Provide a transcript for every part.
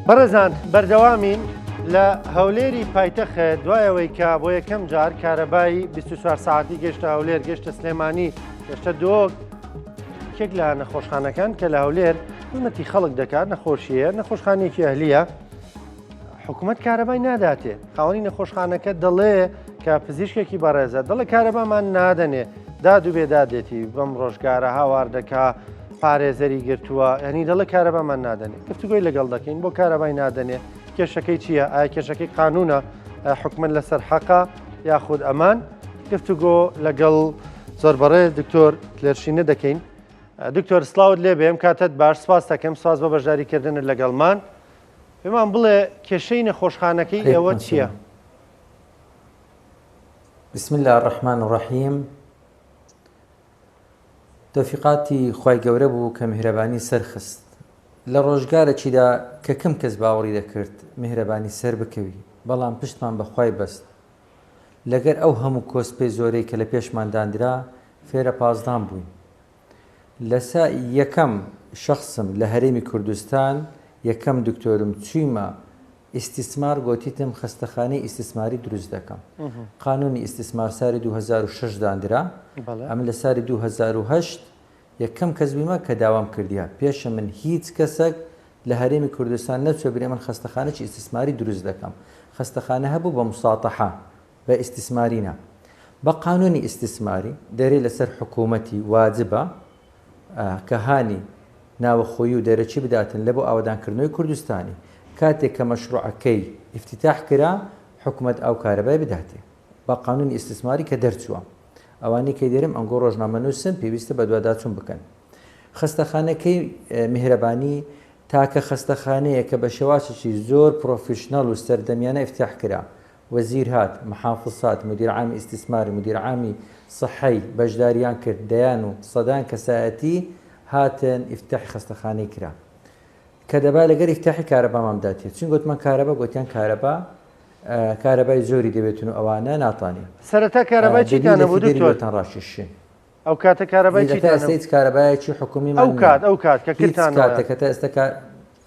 بەڕێزان بەردەوامین لە هەولێری پایتەخت دوای ئەوەی کە بۆ یەکەم جار کارەبای 24 ساعتی گەشتە هەولێر گەشتە سلێمانی گەشتە دۆک یەکێک لە نەخۆشخانەکان کە لە هەولێر خزمەتی خەڵک دەکات نەخۆشیە نەخۆشخانێکی ئەهلیە حکوومەت کارەبای ناداتێ خاوەنی نەخۆشخانەکە دەڵێ کە پزیشکێکی بەڕێزە دەڵێ کارەبامان نادەنێ داد و بێدادێتی بەم ڕۆژگارە هاوار دەکا پارێزەری گرتووە یعنی دەڵێ کارەبامان نادەنێ گفتوگۆی لەگەڵ دەکەین بۆ کارەبای نادەنێ کێشەکەی چییە ئایا کێشەکەی قانونە حکومت لەسەر حەقە یاخود ئەمان گفتوگۆ لەگەڵ زۆر بەڕێز دکتۆر کلێرشینە دەکەین دکتۆر سلااوت لێ بێم کاتت باش سپاس دەکەم سواز بە بەشداریکردنت لەگەڵمان پێمان بڵێ کێشەی نەخۆشخانەکەی ئێوە چییە؟ بسم الله الرحمن الرحیم تۆفیقاتی خوای گەورە بوو کە میهرەبانی سەرخست لە ڕۆژگارەکیدا کە کەم کەس باوەڕی دەکرد میهرەبانی سەر بکەوی بەڵام پشتمان بە خوای بەست لەگەر ئەو هەموو کۆسپەی زۆرەی کە لە پێشمان داندرا فێرە پازدان بووین لەسە یەکەم شەخسم لە هەرێمی کوردستان یەکەم دکتۆرم چویمە ئیستیسمار گۆتیتم خەستەخانەی ئیستیسماری دروست دەکەم قانونی ئیستیسمار ساری 2006 داندرا ئەمن لە ساری 2008 یەکەم کەس بوویمە کە داوام کردیە پێشە من هیچ کەسەک لە هەرێمی کوردستان نەچوە برێ من خەستەخانەکی ئیستیسماری دروست دەکەم خەستەخانە هەبوو بە مساتەحە بە ئیستیسماری نا بە قانونی ئیستیسماری دەرێ لەسەر حکوومەتی واجبە کە هانی ناوەخۆیی و دەرەکی بداتن لە بۆ ئاوەدانکردنەوەی کوردستانی کاتێک کە مەشروعەکەی ئیفتیتاح کرا حکومەت ئاو کارەبای بداتێ بە قانونی ئیستیسماری کە دەرچووە ئەوانەی کەی دەرم ئەنگۆ ڕۆژنامەنووسن پێویستە بەدواداچوون بکەن خەستەخانەکەی میهرەبانی تاکە خەستەخانەیە کە بە شێوازێکی زۆر پرۆفیشنەڵ و سەردەمیانە ئیفتیتاح کرا وەزیر هات، محافز هات، مدیر عامی ئیستیسماری، مدیر عامی سحەی بەشداریان کرد، دەیان و سەدان کەسایەتی هاتن ئیفتتاحی خەستەخانەی کرا. کە دەبا لەگەر ئیفتتاحی کارەبامان بداتێ. چون گۆتمان کارەبا، گۆتیان کارەبا کارەبای زۆری دەوێتن و ئەوانە ناتانین. سەرەتا کارەبای دەبی چیتان لە هەبوو فیدەری دکتۆر؟ لۆتان ڕاکێشین. ئەو کاتە کارەبای تا چیتان ئێستا هەبوو؟ هیچ کارەبایەکی حکومیمان ئەو نییە. کات ئەو کات کە هیچ کردتانەوە کاتێک هەتا ئێستا کار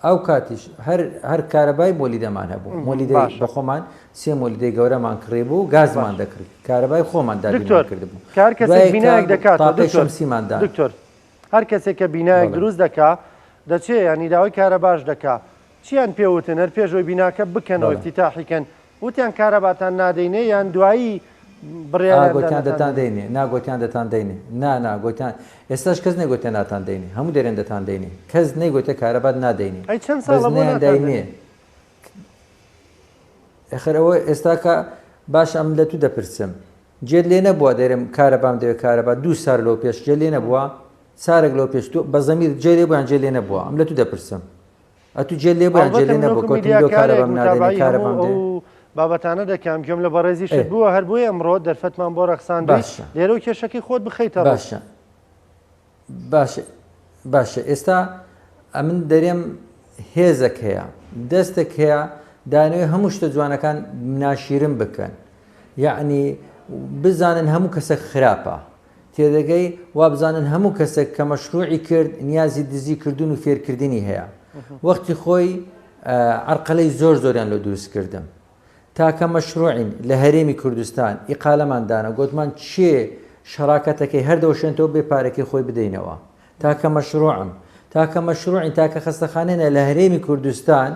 ئەو کاتیش هەر هەر کارەبای مۆلیدەمان هەبوو مۆلیدەی باشە بە خۆمان سێ مۆلیدەی گەورەمان کڕی بوو گازمان باشە دەکڕی کارەبای خۆمان دابینمان دکتۆر کردبوو کە هەر کەسێک دوای کە بینایەک دەکاتەوە تاقەی دکتۆر شەمسیمان دان دکتۆر هەر کەسێک کە بینایەک بەڵێ دروست دەکا دەچێ یانی داوای کارەباش دەکا چیان پێ وتن هەر پێش ئەوەی بیناکە بکەنەوە بەڵێ ئیفتیتاحی کەن وتیان کارەباتان نادەینێ یان دوایی ئا بڕیاریان دا گۆتیان نەتان دەتان دەنێ؟ دەینێ نا گۆتیان دەتان دەینێ نا نا گۆتیان ئێستاش کەس نەیگۆتیە ناتان دەینێ هەموو دەرێن دەتان دەینێ کەس نەیگۆتیە کارەبات نادەینێ ئەی چەند بەس ساڵە بۆ نەیان ناتان داینێ دەنێ؟ ئەخر ئەوە ئێستاکە باشە ئەمن لە تو دەپرسم جێت لێ نەبووە دەرێم کارەبام دەوێ کارەبا دوو سار لەوە پێش جێ لێ نەبووە سارێک لەوە پێش تۆ بە زەمیر جێ لێ بوو یان جێ لێ نەبووە ئەم لە تو دەپرسم ئەتو جێت لێ بوو یان جێت ئەڵبەتە لێ من نەبوو وەکو کەوتم لۆ میدیاکارێک کارەبام نادەنێ متابەعەی هەموو کارەبام ئەو دێ بابەتانە دەکەم گوێم لە بەڕێزیشت ئێ بووە هەر بۆیە ئەمڕۆ دەرفەتمان بۆ ڕەخساندووی باشە لێرە و کێشەکەی خۆت بخەیتە ڕوو. باشە باشە باشە ئێستا ئەمن دەرێم هێزەک هەیە دەستێک هەیە دانەوێ هەموو شتە جوانەکان ناشیرن بکەن یەعنی بزانن هەموو کەسێک خراپە تێدەگەی؟ وابزانن هەموو کەسێک کە مەشروعی کرد نیازی دزی کردن و فێرکردنی هەیە. وەختی خۆی عەرقەلەی زۆر زۆریان لۆ دروست کردم. تاکە مەشروعین لە هەرێمی کوردستان ئیقالەمان دانا گۆتمان کێ شەراکەتەکەی هەر دەوشێنتەوە بێ پارەکەی خۆی بدەینەوە. تاکە مەشروعم. تاکە مەشروعین تاکە خەستەخانەینە لە هەرێمی کوردستان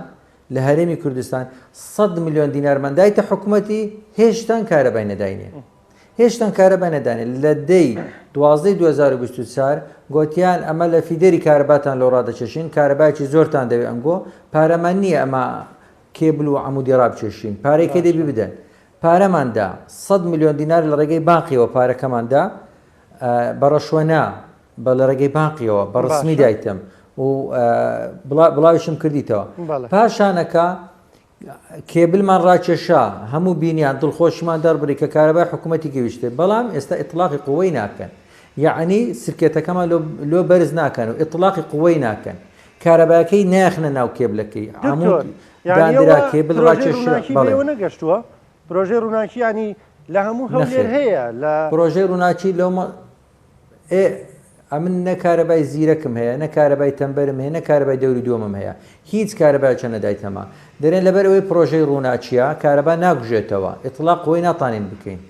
لە هەرێمی کوردستان سەد ملیۆن دینارمان دایتە حکومەتی هێشتان کارەبای نەداینێ. هێشتان کارەبا نەدانێ لە دەی دوازدەی 2024 گۆتیان ئەمە لە feeder ی کارەباتان لۆ ڕادەکێشین کارەبایەکی زۆرتان دەوێ ئەنگۆ پارەمان نییە ئەمە کێبل و عەمودی ڕابکێشین پارەی کە دەبی بدەن پارەمان دا 100 ملیۆن دینار لە ڕێگەی بانقیەوە پارەکەمان دا بە ڕەشوە نا بە لە ڕێگەی بانقیەوە بە ڕسمی دایتم و بڵاویشم کردیتەوە پاشانەکە کێبلمان ڕاکێشا، هەموو بینیان، دڵخۆشیمان دەربڕی کە کارەبای حکوومەتی گەیشتێ، بەڵام ئێستا ئیتڵاقی قوەی ناکەن. یەعنی سرکێتەکەمان لۆ لۆ بەرز ناکەن و ئیتڵاقی قوەی ناکەن. کارەبایەکەی نایەخنە ناو کێبلەکەی. دکتۆر عەموود یانی داندرا، ئەوە کێبل پرۆژەی ڕاکێشرا، ڕووناکی بەڵێ. بەێوە نەگەشتووە؟ پرۆژەی ڕووناکی یانی لە هەموو هەولێر نەخێر. هەیە لە. پرۆژەی ڕووناکی لەو مە ئێ. ئەمن نە کارەبای زیرەکم هەیە نە کارەبای تەمبەرم هەیە نە کارەبای دەوری دووەمم هەیە هیچ کارەبایەکیان نەدایتەمە دەرێن لەبەر ئەوەی پرۆژەی ڕووناکیە کارەبا ناکوژێتەوە ئیتڵاق قوەی ناتانین بکەین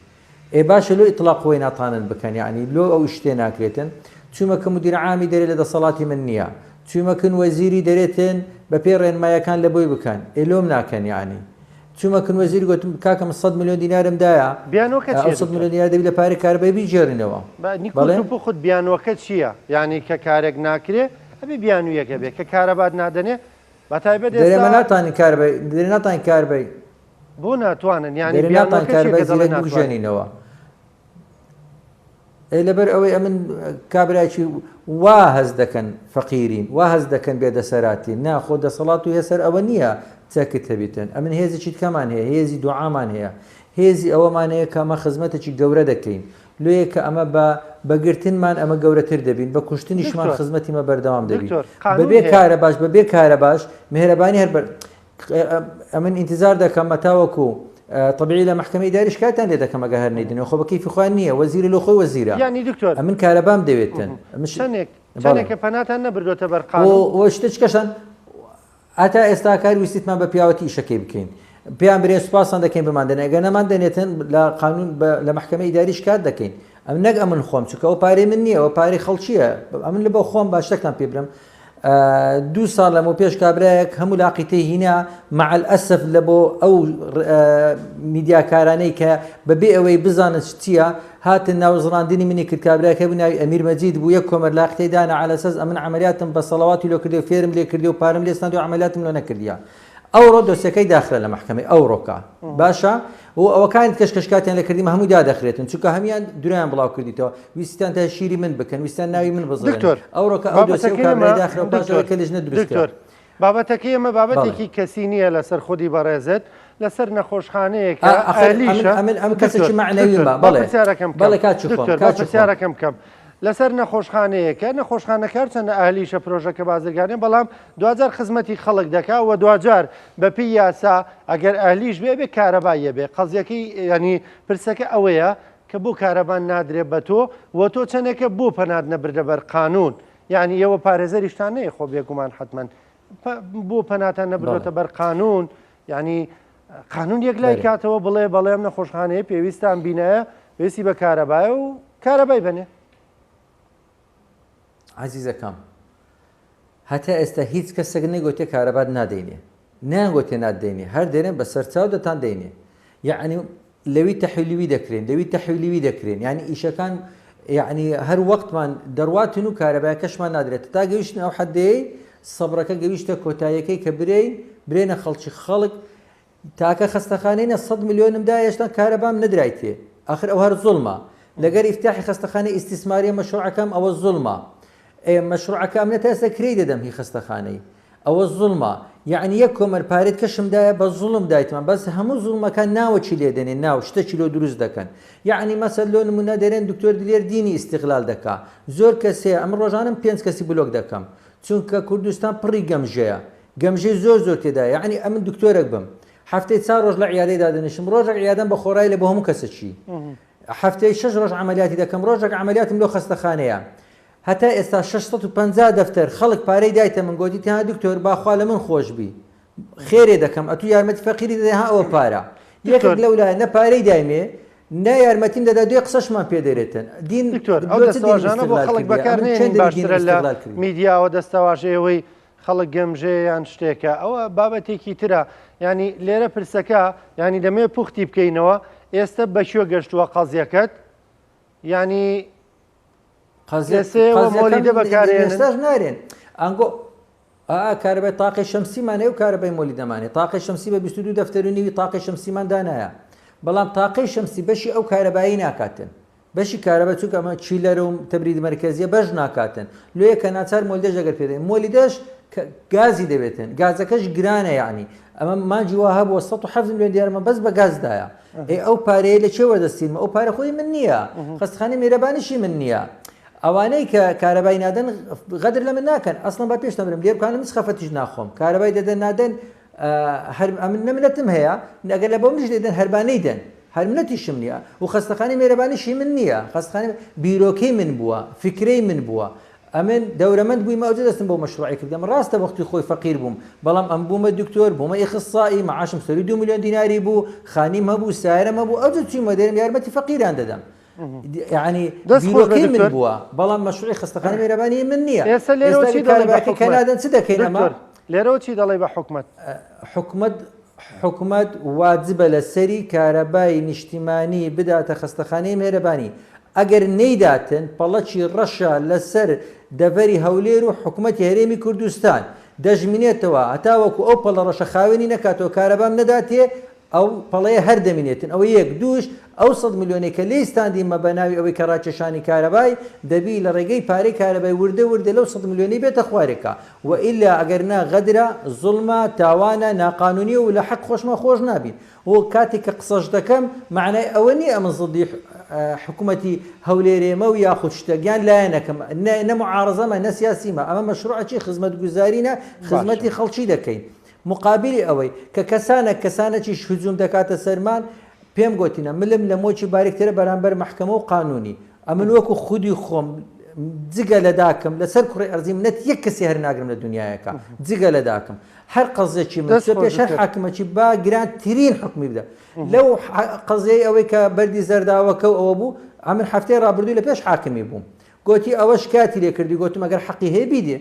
ئێ باشە لۆ ئیتڵاق قوەی ناتانن بکەن یەعنی لۆ ئەو شتێ ناکرێتن چوومە کە مدیر عامی دەرێ لە دەسەڵاتی من نییە چوومە کن وەزیری دەرێتن بە پێی ڕێنمایەکان لە بۆی بکەن ئێ لۆم ناکەن یەعنی چوومە کن وەزیر گۆتم کاکە من سەد ملیۆن دینارم دایە بیانوەکە ئەو چییە سەد دکتۆر؟ ملیۆن دینار دەبی لە پارەی کارەبای بیگێڕینەوە با نیکۆ بەڵێ تو پوخت بیانوەکە چییە؟ یانی کە کارێک ناکرێ ئەبێ بیانویەک هەبێ کە کارەبات نادەنێ بە تایبەت دەرێ ئێستا مە ناتوانین کارەبای دەرێ ناتوانین کارەبای بۆ ناتوانن یانی دەرێ ناتوانین بیانوەکە چییە کارەبای کە دەڵێ زیرەک ناتوانن؟ بکوژێنینەوە ئەی لەبەر ئەوەی ئەمن کابرایکی وا هەست دەکەن فەقیرین وا هەست دەکەن بێ دەسەراتین نا خۆ دەسەڵات و هێسەر ئەوە نییە چەکت هەبیتن ئەمن هێزێکی تکەمان هەیە هێزی دوعامان هەیە هێزی ئەوەمان هەیە کە ئەمە خزمەتێکی گەورە دەکەین لۆیە کە ئەمە بە بەگرتنمان ئەمە گەورەتر دەبین بە کوشتنیشمان دکتۆر خزمەتیمە بەردەوام دەبین دکتۆر قانون بەبێ هەیە کارە باش بەبێ کارە باش مهرەبانی هەر بەر ئەمن ئینتزار دەکەم مەتاوەکو تەبیعی لە مەحکەمەی ئیداری شکایەتان لێ دەکەم ئەگەر هەر نەیدنەوە خۆ بە کەیفی خۆیان نییە وەزیرە لۆ خۆی وەزیرە یانی دکتۆر ئەمن کارەبام دەوێتن ئەمش چەندێک بەڵێ چەندێکە پەناتان نەبردۆتە بەر و قانون و شتێکەشان هەتا ئێستا کار ویستیتمان بە پیاوەتی ئیشەکەی بکەین پێیان برێن سوپاسان دەکەین بمان دەنێ ئەگەر نەمان دەنێتن لە قانون لە مەحکەمەی ئیداری شکات دەکەین ئەم نەک ئەمن خۆم چونکە ئەو پارەی من نییە ئەو پارەی خەڵکییە ئەمن لە بۆ خۆم با شتێکتان پێ برم دوو ساڵ لەمەو پێش کابرایەک هەموو لاقیتەی هینا مع الاسف لە بۆ ئەو میدیاکارانەی کە بەبێ ئەوەی بزانن چییە هاتن ناوزڕاندنی منی کرد کابرایەک هەبوو ناوی ئەمیر مەجید بوو یەک کۆمەر لاقیتەی دانا عەلە سەز ئەمن عەمەلیاتم بە سەڵەواتی لۆ کردی و فێرم لێ کردی و پارەم لێ سەند و عەمەلیاتم لۆ نەکردیە ئەوڕۆ دۆسیەکەی داخرا لە مەحکەمەی ئەوڕۆکە باشە و ئەوەکانی کەش کەشکاتیان لە کردیم هەمووی دادەخرێتن چونکە هەمیان درۆیان بڵاو کردیتەوە ویستیان تا شیری من بکەن ویستیان ناوی من بزڕێنن دکتۆر ئەوڕۆکە ئەو دۆسیە و بابەتەکەی کابرای ئێمە داخرا و پاش دکتۆر ئەوەی کە لیژنە دروست کرا دکتۆر بابەتەکەی ئێمە بەڵێ بابەتێکی کەسی نییە لەسەر خودی بەڕێزت لەسەر نەخۆشخانەیەکە ئەخر ئەمن ئەهلیشە ئەمن ئەم دکتۆر کەسێکی دکتۆر مەعنەویمە با بەڵێ پرسیارەکەم بکەم بەڵێ کاکی خۆم دکتۆر با کاکی خۆم پرسیارەکەم بکەم لەسەر نەخۆشخانەیەکە نەخۆشخانەکە هەرچەندە ئەهلیشە پرۆژەکە بازرگانیە بەڵام دواجار خزمەتی خەڵک دەکا و دواجار بەپێی یاسا ئەگەر ئەهلیش بێ بێ کارەباییە بێ قەزیەکەی ینی پرسەکە ئەوەیە کە بۆ کارەبان نادرێ بە تۆ و تۆ چەندێکە بۆ پەنات نەبردە بەر قانون یعنی ئێوە پارێزەریشتان نەیە خۆ بێگومان حتمما بۆ پەناتان نەبردۆتە بەر قانون یعنی قانون یەک لای کاتەوە بڵێ بەڵێ ئەم نەخۆشخانەیە پێویستان بینایە پێویستی بە کارەبایە و کارەبای بنێ. عزیزەکەم هەتا ئێستا هیچ کەسێک نەیگۆتێ کارەبات نادەینێ نەیانگۆتێ ناتدەینێ هەر دەرێن بە سەرچاو دەتان دەینێ یەعنی لەوی تەحویلی وی دەکرێن لەوی تەحویلی وی دەکرێن یعنی ئیشەکان یعنی هەر وەختمان دەڕواتن و کارەبایەکەشمان نادرێت تا گەیشتن ئەو حەدەی سەبرەکە گەویشتە کۆتاییەکەی کە برێین برێنە خەڵکی خەڵک تاکە خەستەخانەی نە سەد ملیۆنم دا هێشتا کارەبام نەدرایتێ ئاخر ئەوە هەر زوڵمە لەگەر ئیفتاحی خەستەخانەی ئیستیسماریە مەشروعەکەم ئەوە زوڵمە ئێ مەشروعەکە ئەمنە تا ئێستا کرێی دەدەم هی خەستەخانەی ئەوە زوڵمە یەعنی یەک کۆمەر پارێت کەشم دایە بە زوڵم دایتمان بەس هەموو زوڵمەکان ناوەکی لێ دەنێن ناو شتەکی لۆ دروست دەکەن یەعنی مەسەل لۆ نمونە دەرێن دکتۆر دلێر دینی ئیستیغلال دەکا زۆر کەس هەیە ئەمن ڕۆژانەم پێنج کەسی بلۆک دەکەم چونکە کوردستان پڕی گەمژەیە گەمژەی زۆر زۆر تێدایە یەعنی ئەمن دکتۆرەک بم هەفتەی چار ڕۆژ لە عیادەی دادەنیشم ڕۆژێک عیادەم بە خۆڕایی لە بۆ هەموو کەسەکی هەفتەی شەش ڕۆژ عەمەلیاتی دەکەم ڕۆژێک عەمەلیاتم لۆ خەستەخانەیە هەتا ئێستا 650 دەفتەر خەڵک پارەی دایتە من گۆتی تها دکتۆر با خوا لە من خۆش بی خێرێ دەکەم ئەتوو یارمەتی فەقیری دەدەی ها ئەوە پارە یەکێک دکتۆر لەولایە نە پارەی دایمێ نە یارمەتیم دەدا دوێ قسەشمان پێ دەرێتن دین دکتۆر ئەو لۆ چ دینم دەستەواژانە بۆ ئیستغلال خەڵک کردیە بەکار ئەمن چەند نێنین دەری دینم باشترە لە ئیستغلال کردی میدیاوە دەستەواژەیەوەی خەڵک گەمژەیە یان شتێکە ئەوە بابەتێکی ترە یانی لێرە پرسەکە یانی دەمەوێت پوختی بکەینەوە ئێستا بە کوێ گەشتووە قەزیەکەت یانی ئێسەوە مۆلیدە بەکارێنن ئێستاش نارێن ئەنگۆ ئا کارەبای تاقی شەمسیمان هەیە و کارەبای مۆلیدەمان هەیە تاقی شەمسی بە 22 دەفتەر و نیوی تاقی شەمسیمان دانایە بەڵام تاقی شەمسی بەشی ئەو کارەبایی ناکاتن بەشی کارەبا چونکە ئەمە chiller ە و تەبرید مەرکەزیە بەش ناکاتن لۆیە کە ناچار مۆلیدەش ئەگەر پێ دەین مۆلیدەش گازی دەبێتن گازەکەش گرانە یعنی ئەمە مانگی وا هەبووە 107 میلیۆن دیارمە بەس بە گازدایە ئێ ئەو پارەیە لە چێ وەردەستینمە ئەو پارە خۆی من نییە خەستخانەی مێرەبانیشی من نییە ئەوانەی کە کارەبای نادەن غەدر لە من ناکەن ئەسڵەن با پێش نەمرم لێ بکانم هیچ خەفەتیش ناخۆم کارەبای دەدەن نادەن هەر ئەمن نە منەتم هەیە ئەگەر لە بۆ منیش دەدەن هەربا نەیدەن. هەر منەتیشم نییە و خەستەخانەی مێرەبانیشی من نییە خەستخانەی بیرۆکەی من بووە فیکرەی من بووە ئەمن دەورەمەند بوویمە ئەوجە دەستم بەو مەشروعی کردم ڕاستە وەختی خۆی فەقیر بووم بەڵام ئەم بوومە دکتۆر بوومە ئیخسائی معاشم سەروی 2 ملیۆن دیناری بوو خانیم هەبوو سایرەم هەبوو ئەوجە چوومە دێرم یارمەتی فەقیران دەدەم یعنی بیرۆکەی من بووە بەڵام مەشروعی خەستەخانەی مێرەبانی من نییە ئێستا لێرەوە چی دەڵێی بە حکومەت نادەن چ دەکەین ئەمە لێرەوە چی دەڵێی بە حکومەت حکومەت حکومەت واجبە لەسەری کارەبای نیشتیمانی بداتە خەستەخانەی مێرەبانی ئەگەر نەیداتن پەڵەکی ڕەشە لەسەر دەڤەری هەولێر و حکومەتی هەرێمی کوردستان دەشمینێتەوە هەتاوەکو ئەو پەڵە ڕەشە خاوێنی نەکاتەوە کارەبام نەداتێ ئەو پەڵەیە هەر دەمینێتن ئەوە یەک، دووش ئەو سەد ملیۆنەی کە لێی ستاندیمە بە ناوی ئەوەی کە ڕاکێشانی کارەبای، دەبی لە ڕێگەی پارەی کارەبای وردە وردە لەو سەد ملیۆنەی بێتە خوارێکا و ئیلا ئەگەر نا غەدرە، زوڵمە، تاوانە، ناقانونیە و لە حەق خۆشمان خۆش نابین و کاتێک کە قسەش دەکەم مەعنای ئەوە نیە ئەمن زدی حکومەتی هەولێرێمە و یاخود شتەک یان لایەنەکەم نە نە معارەزەمە نە سیاسیمە ئەمە مەشروعەکی خزمەتگوزارینە خزمەتی خەڵکی دەکەین موقابیلی ئەوەی کە کەسانەک کەسانەکیش هجوم دەکاتە سەرمان پێم گۆتینە ملم لە مۆکی باریکترە بەرامبەر مەحکەمە و قانونی ئەمن وەکو خودی خۆم جگە لە داکم لەسەر کوڕی ئەرزی منەت یەک کەسی هەر ناگرم لە دنیایەکە جگە لە داکم هەر قەزیەکی من دەست چۆ خۆش پێش هەر دکتۆر. حاکمەکی با گرانترین حکومی بدە لەو قەزیەی ئەوەی کە بەردی زەرداوەکە و ئەوە بوو ئەمن هەفتەی ڕابردوو لە پێش حاکمی بووم گۆتی ئەوە شکاتی لێ کردی گۆتم ئەگەر حەقی هەیە بیدێ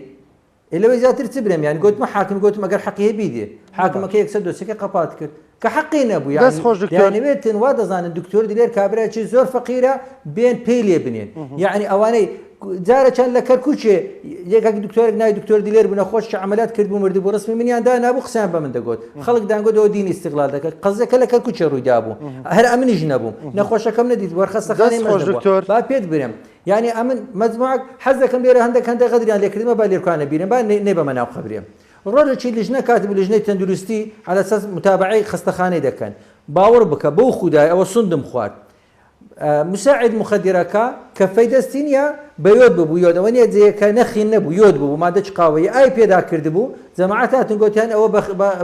ئێ لەوەی زیاتر چ برێم یانی گۆتمە حاکم گۆتم ئەگەر حەقی هەیە بیدێ حاکمەکە یەکسەر دۆسیەکەی قەپات کرد کە حەقی نەبوو دەست یانی خۆش دکتۆر. دەیانەوێتن وا دەزانن دکتۆر دلێر کابرایەکی زۆر فەقیرە بێن پێی لێ بنێن یعنی ئەوانەی جارەکیان لە کەرکوکێ یەکێک دکتۆرێک ناوی دکتۆر دلێر بوو نەخۆشی عەمەلیات کردبوو مردبوو ڕسمی منیان دانابوو قسەیان بە من دەگۆت خەڵک دەیانگۆت ئەوە دین ئیستغلال دەکات قەزیەکە لە کەرکوکێ ڕووی دابوو هەر ئەمنیش نەبووم نەخۆشەکەم نەدیت وەرخەستەخانەی دەست مەش خۆش نەبووە دکتۆر. با پێت برێم یانی ئەمن مەجموعەک حەز دەکەم لێرە هەندەک هەندە غەدریان لێ کردمە با لێرکانە بیرم با نەیبەمە ناو قەبرێ ڕۆژێکی لیژنە کاتب لیژنەی تەندروستی عەلە سەس متابەعەی خەستەخانەی دەکەن باوەڕ بکە بەو خودای ئەوە سوندم خوارد مساعد مخدرەکە کەفەی دەستی نییە بە یۆد ببوو یۆد ئەوە نییە جێیەکە نەخین نەبوو یۆد ببوو مادەچ قاوەیی ئای پێدا کردبوو جەماعەت هاتن گۆتیان ئەوە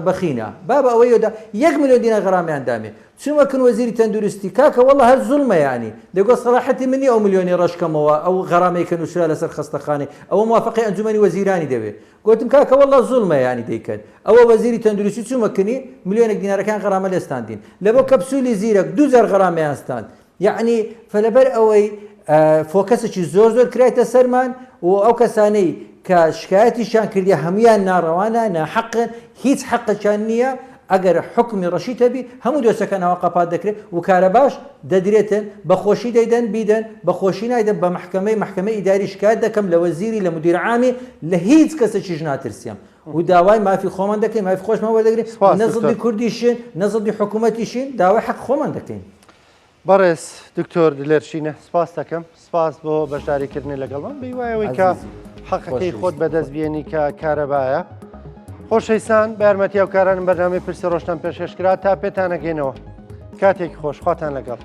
بەخینە بابە ئەوە یۆدە یەک ملیۆن دینار غەرامیان دامێ چومە کن وەزیری تەندروستی کاکە وەڵا هەر زوڵمە یانی دەگۆ سەڵاحەتی من نیە ئەو ملیۆنەی ڕەش کەمەوە ئەو غەرامەی کە نوسرا لەسەر خەستەخانەی ئەوە موافەقەی ئەنجومەنی وەزیرانی دەوێ گۆتم کاکە وەڵا زوڵمە یانی دەیکەن ئەوە وەزیری تەندروستی چومە کنی ملیۆنێک دینارەکان غەرامە لێ ستاندین لەبۆ کەپسولی زیرەک دووجار غەرامەیان ستاند یەعنی فلەبەر ئەوەی فۆکەسێکی زۆر زۆر کرایتە سەرمان و ئەو کەسانەی کە شکایەتیشیان کردیە هەمویان ناڕەوانە ناحەقن هیچ حەقێکیان نییە ئەگەر حوکمی ڕەشید هەبی هەموو دۆسەکان ئەوە قەپات دەکرێت و کارەباش دەدرێتن بە خۆشی دەیدەن بیدەن بە خۆشی نایدەن بە مەحکەمەی مەحکەمەی ئیداری شکایەت دەکەم لە وەزیری لە مدیر عامی لە هیچ کەسێکیش ناترسیم و داوای مافی خۆمان دەکەین مافی خۆشمان وەردەگرین سپاس نە دکتۆر. زدی کوردیشین نە زدی حکوومەتیشین داوای حەق خۆمان دەکەین. بەڕێز دکتۆر دلێر شینە سپاس دەکەم سپاس بۆ بەشداریکردنی لەگەڵمان بەیوای ئەوەی کە حەقەکەی خۆت بەدەست بێنی کە کارەبایە خۆشەویستان بە یارمەتی هاوکارانم بەرنامەی پرسی ڕۆژتان پێشکەش کرا تا پێتانەگەینەوە کاتێکی خۆش خواتان لەگەڵ.